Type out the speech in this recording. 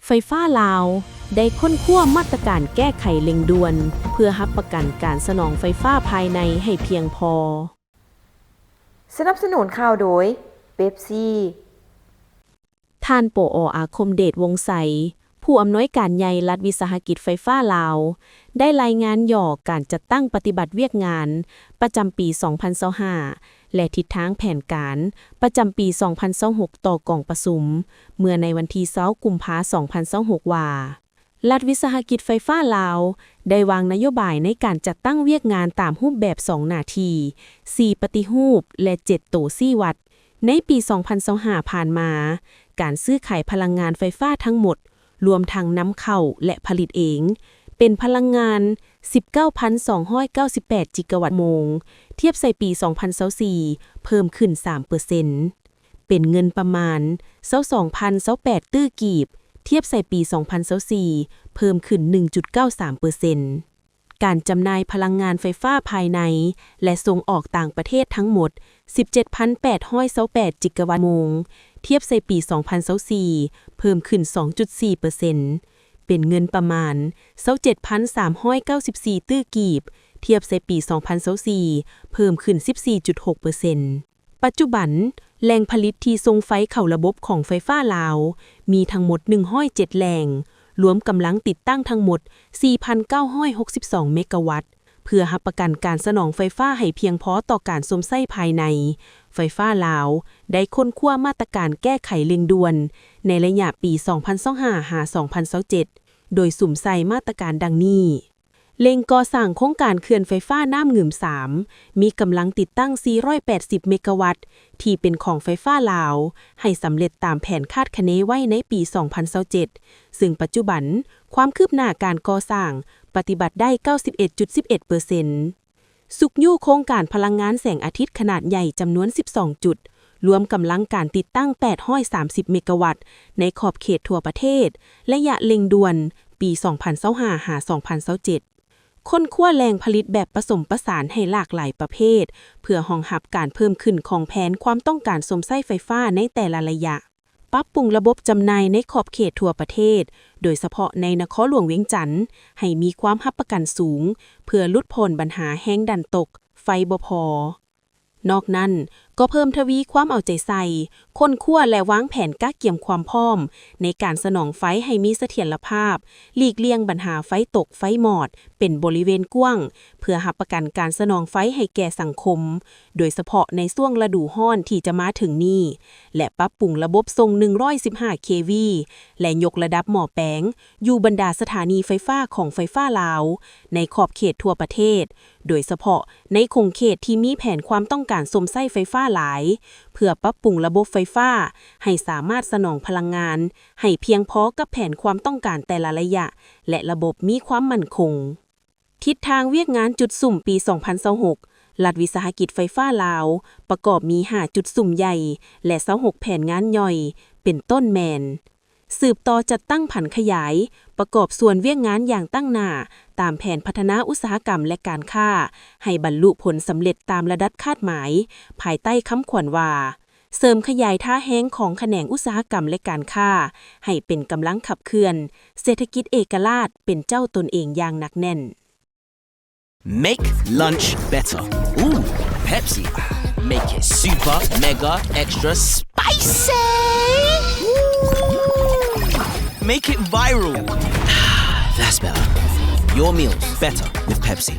ໄຟຟ້າລາວ ໄດ້ຄົ້ນຄວ້າມາດຕະການແກ້ໄຂເລັ່ງດ່ວນ ເພື່ອຮັບປະກັນການສະໜອງໄຟຟ້າພາຍໃນໃຫ້ພຽງພໍ. ສະໜັບສະໜູນຂ່າວໂດຍ ເປັບຊີ. ທ່ານ ປອ ອາຄົມເດດ ວົງໄຊ, ຜູ້ອຳນວຍການໃຫຍ່ລັດວິສາຫະກິດໄຟຟ້າລາວ, ໄດ້ລາຍງານຫຍໍ້ການຈັດຕັ້ງປະຕິບັດວຽກງານປະຈຳປີສອງພັນຊາວຫ້າ ແລະ ທິດທາງແຜນການປະຈຳປີສອງພັນຊາວຫົກ ຕໍ່ກອງປະຊຸມ ເມື່ອໃນວັນທີຊາວ ກຸມພາ ສອງພັນຊາວຫົກ ວ່າ, ລັດວິສາຫະກິດໄຟຟ້າລາວ ໄດ້ວາງນະໂຍບາຍໃນການຈັດຕັ້ງວຽກງານຕາມຮູບແບບສອງໜ້າທີ່, ສີ່ປະຕິຮູບ ແລະ ເຈັດໂຕຊີ້ວັດ. ໃນປີສອງພັນຊາວຫ້າຜ່ານມາ, ການຊື້ຂາຍພະລັງງານໄຟຟ້າທັງໝົດ, ລວມທັງນຳເຂົ້າ ແລະ ຜະລິດເອງ, ເປັນພະລັງງານສິບເກົ້າພັນສອງຮ້ອຍເກົ້າສິບແປດຈິກາວັດໂມງ, ທຽບໃສ່ປີສອງພັນຊາວສີ່ ເພີ່ມຂຶ້ນສາມເປີເຊັນ. ເປັນເງິນປະມານຊາວສອງພັນຊາວແປດຕື້ກີບ, ທຽບໃສ່ປີສອງພັນຊາວສີ່ ເພີ່ມຂຶ້ນໜຶ່ງຈຸດເກົ້າສາມເປີເຊັນ. ການຈຳໜ່າຍພະລັງງານໄຟຟ້າພາຍໃນ ແລະ ສົ່ງອອກຕ່າງປະເທດທັງໝົດສິບເຈັດພັນແປດຮ້ອຍຊາວແປດຈິກາວັດໂມງ, ທຽບໃສ່ປີສອງພັນຊາວສີ່ ເພີ່ມຂຶ້ນສອງຈຸດສີ່ເປີເຊັນ, ເປັນເງິນປະມານຊາວເຈັດພັນສາມຮ້ອຍເກົ້າສິບສີ່ຕື້ກີບ, ທຽບໃສ່ປີສອງພັນຊາວສີ່ ເພີ່ມຂຶ້ນສິບສີ່ຈຸດຫົກເປີເຊັນ. ປັດຈຸບັນ, ແຫຼ່ງຜະລິດທີ່ສົ່ງໄຟເຂົ້າລະບົບຂອງໄຟຟ້າລາວ ມີທັງໝົດໜຶ່ງຮ້ອຍເຈັດແຫຼ່ງ, ລວມກຳລັງຕິດຕັ້ງທັງໝົດສີ່ພັນເກົ້າຮ້ອຍຫົກສິບສອງເມກາວັດ. ເພື່ອຮັບປະກັນການສະໜອງໄຟຟ້າໃຫ້ພຽງພໍຕໍ່ການຊົມໃຊ້ພາຍໃນ, ໄຟຟ້າລາວໄດ້ຄົ້ນຄວ້າມາດຕະການແກ້ໄຂເລັ່ງດ່ວນໃນໄລຍະປີສອງພັນຊາວຫ້າ ຫາ ສອງພັນຊາວເຈັດ ໂດຍສຸມໃສ່ມາດຕະການດັ່ງນີ້. ເລັ່ງກໍ່ສ້າງໂຄງການເຂື່ອນໄຟຟ້ານ້ຳງື່ມສາມ ມີກຳລັງຕິດຕັ້ງສີ່ຮ້ອຍແປດສິບເມກາວັດ ທີ່ເປັນຂອງໄຟຟ້າລາວ ໃຫ້ສຳເລັດຕາມແຜນຄາດຄະເນໄວ້ໃນປີສອງພັນຊາວເຈັດ ຊຶ່ງປັດຈຸບັນຄວາມຄືບໜ້າການກໍ່ສ້າງປະຕິບັດໄດ້ເກົ້າສິບເອັດຈຸດສິບເອັດເປີເຊັນ. ຊຸກຍູ້ໂຄງການພະລັງງານແສງອາທິດຂະໜາດໃຫຍ່ຈຳນວນສິບສອງຈຸດ, ລວມກຳລັງການຕິດຕັ້ງແປດຮ້ອຍສາມສິບເມກາວັດ ໃນຂອບເຂດທົ່ວປະເທດ, ໄລຍະເລັ່ງດ່ວນ ປີສອງພັນຊາວຫ້າ ຫາ ສອງພັນຊາວເຈັດ. ຄົ້ນຄວ້າແຫຼ່ງຜະລິດແບບປະສົມປະສານໃຫ້ຫຼາກຫຼາຍປະເພດ ເພື່ອຮອງຮັບການເພີ່ມຂຶ້ນຂອງແຜນຄວາມຕ້ອງການຊົມໃຊ້ໄຟຟ້າໃນແຕ່ລະໄລຍະ. ປັບປຸງລະບົບຈຳໜ່າຍໃນຂອບເຂດທົ່ວປະເທດ, ໂດຍສະເພາະໃນນະຄອນຫຼວງວຽງຈັນ, ໃຫ້ມີຄວາມຮັບປະກັນສູງ ເພື່ອຫຼຸດຜ່ອນບັນຫາແຮງດັນຕົກ, ໄຟບໍ່ພໍ. ນອກນັ້ນ, ກໍເພີ່ມທະວີຄວາມເອົາໃຈໃສ່, ຄົ້ນຄວ້າ ແລະ ວາງແຜນກະກຽມຄວາມພ້ອມໃນການສະໜອງໄຟໃຫ້ມີສະຖຽນລະພາບ, ຫຼີກລ່ຽງບັນຫາໄຟຕົກ, ໄຟມອດເປັນບໍລິເວນກວ້າງ, ເພື່ອຮັບປະກັນການສະໜອງໄຟໃຫ້ແກ່ສັງຄົມ, ໂດຍສະເພາະໃນຊ່ວງລະດູຮ້ອນທີ່ຈະມາເຖິງນີ້, ແລະ ປັບປຸງລະບົບສົ່ງໜຶ່ງຮ້ອຍສິບຫ້າເຄວີ ແລະ ຍົກລະດັບໝໍ້ແປງຢູ່ບັນດາສະຖານີໄຟຟ້າຂອງໄຟຟ້າລາວ ໃນຂອບເຂດທົ່ວປະເທດ, ໂດຍສະເພາະໃນຂົງເຂດທີ່ມີແຜນຄວາມຕ້ອງການຊົມໃຊ້ໄຟຟ້າຫຼາຍ, ເພື່ອປັບປຸງລະບົບໄຟຟ້າໃຫ້ສາມາດສະໜອງພະລັງງານໃຫ້ພຽງພໍກັບແຜນຄວາມຕ້ອງການແຕ່ລະໄລຍະ ແລະ ລະບົບມີຄວາມໝັ້ນຄົງ. ທິດທາງວຽກງານຈຸດສຸມປີສອງພັນຊາວຫົກ, ລັດວິສາຫະກິດໄຟຟ້າລາວ ປະກອບມີຫ້າຈຸດສຸມໃຫຍ່ ແລະ ຊາວຫົກແຜນງານຍ່ອຍ, ເປັນຕົ້ນແມ່ນ ສືບຕໍ່ຈັດຕັ້ງຜັນຂະຫຍາຍປະກອບສ່ວນວຽກງານຢ່າງຕັ້ງໜ້າ ຕາມແຜນພັດທະນາອຸດສາຫະກຳ ແລະ ການຄ້າ ໃຫ້ບັນລຸຜົນສຳເລັດຕາມລະດັບຄາດໝາຍ, ພາຍໃຕ້ຄຳຂວັນວ່າ ເສີມຂະຫຍາຍທ່າແຮງຂອງຂະແໜງອຸດສາຫະກຳ ແລະ ການຄ້າ ໃຫ້ເປັນກຳລັງຂັບເຄື່ອນເສດຖະກິດເອກະລາດເປັນເຈົ້າຕົນເອງຢ່າງໜັກແໜ້ນ. Make lunch better. Ooh, Pepsi. Make it super, mega, extra spicy. Ooh. Make it viral. That's better. Your meals better with Pepsi.